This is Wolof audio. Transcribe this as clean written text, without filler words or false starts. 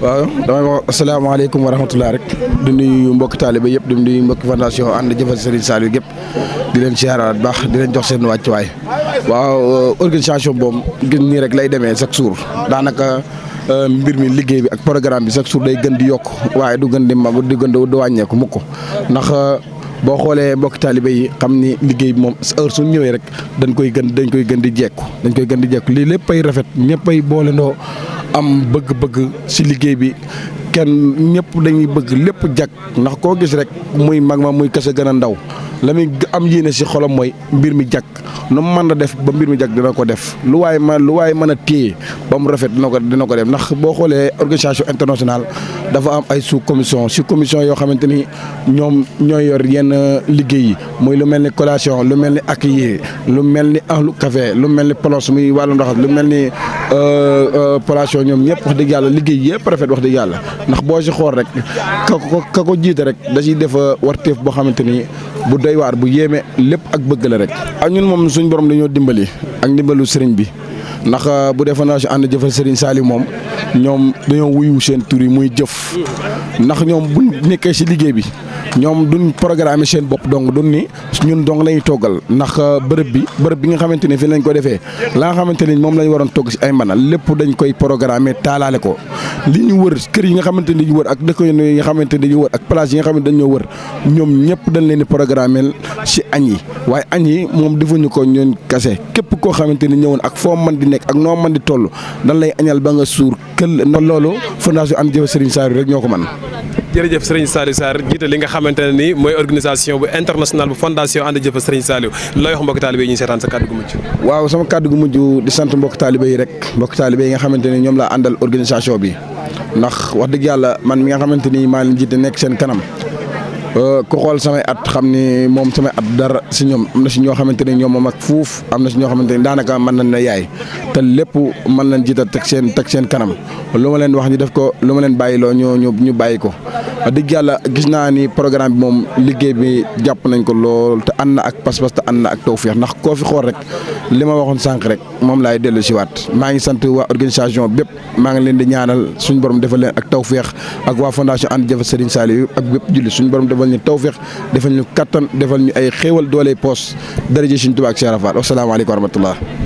waaw damay wax asalaamaaleykum wa rahmatulah rek di nuyu mbokki taalibe yëpp di nuyu mbokki fondation ànd jëfal Serigne Saliou gépp di leen siyaaraat baax di leen jox seen wàccuwaay waaw organisation boobu gis nii rek lay demee chaque jour daanaka mbir mi liggéey bi ak programme bi chaque jour day gën di yokk waaye du gën di mag du gën di wàññeeku mukk ndax boo xoolee mbokki taalibe yi xam ni liggéey bi moom heure su ñëwee rek dañ koy gën di jekku lii lépp ay rafet ñëpp ay boolendoo am bëgg-bëgg ci liggéey bi kenn ñëpp dañuy bëgg lépp jag ndax koo gis rek muy mag ma muy kese gën a ndaw la muy am yéene ci xolam mooy mbir mi jag nu mu mën a def ba mbir mi jag dina ko def lu waaye mën a téye ba mu rafet dina ko def ndax boo xoolee organisation internationale dafa am ay sous commission yoo xamante ni ñoom ñooy yor yenn liggéey yi muy lu mel ni collation lu mel ni accueil lu mel ni ahlu café lu mel ni plonge muy wàllu ndox lu mel ni collation ñoom ñëpp wax dëgg yàlla liggéey yëpp rafet wax dëgg yàlla ndax boo ci xool rek ka ko jiite rek da ciy def warteef boo xamante ni bu doy waar bu yéeme lépp ak bëgg la rek. ak ñun moom suñ borom dañoo dimbali ak ndimbalu sëriñ bi ndax bu dee fondation ànd jëfal Serigne Saliou moom ñoom dañoo wuyu seen tur yi muy jëf ndax ñoom buñ nekkee ci liggéey bi ñoom duñ programme seen bopp donc duñ ni ñun dong lañuy toggal ndax bërëb bi nga xamante ni fi lañ ko defee la nga xamante ni moom lañ waroon togg ci ay mbana lépp dañ koy programmer taalaale ko li ñu wër kër yi nga xamante ni ñu wër ak dëkk yi nga xamante ni ñu wër ak place yi nga xamante dañoo wër ñoom ñëpp dañ leen di programmer ci añ yi waaye añ yi moom defuñu ko ñun kase képp koo xamante ni ñëwoon ak foo mën di nekk ak noo mën di toll dañ lay añal ba nga suur kël loolu fondation ànd jëfal Serigne Saliou rek ñoo ko mën. jërëjëf Serigne Saliou Sarr jiite li nga xamante ne nii mooy organisation bu international bu fondation ànd jëfal Serigne Saliou looy wax mbokki taalibe yi ñu seetaan sa kàddu gu mujj. waaw sama kàddu gu mujj di sant mbokki taalibe yi rek mbokki taalibe yi nga xamante ni ñoom laa àndal organisation bi ndax wax dëgg yàlla man mi nga xamante ni maa leen jiite nekk seen kanam ku xool samay at xam ni moom samay at dara si ñoom am na si ñoo xamante ni ñoom moom ak fuuf am na si ñoo xamante ni daanaka mën nañ na yaay te lépp mën nañ jiital teg seen kanam lu ma leen wax ñu def ko lu ma leen bàyyiloo ñu bàyyi ko. wax dëgg yàlla gis naa ni programme bi moom liggéey bi jàpp nañ ko lool te ànd na ak pas-pas te ànd na ak tawféex ndax koo fi xool rek li ma waxoon sànq rek moom laay dellu si waat maa ngi sant waa organisation bépp maa ngi leen di ñaanal suñu borom defal leen ak tawféex ak waa fondation ànd jëfal Serigne Saliou ak bépp julli suñu borom defal ñu tawféex defal ñu kattan defal ñu ay xéewal doole poos daraje Serigne Touba ak Cheikh Rafal asalaamaaleykum wa rahmatullah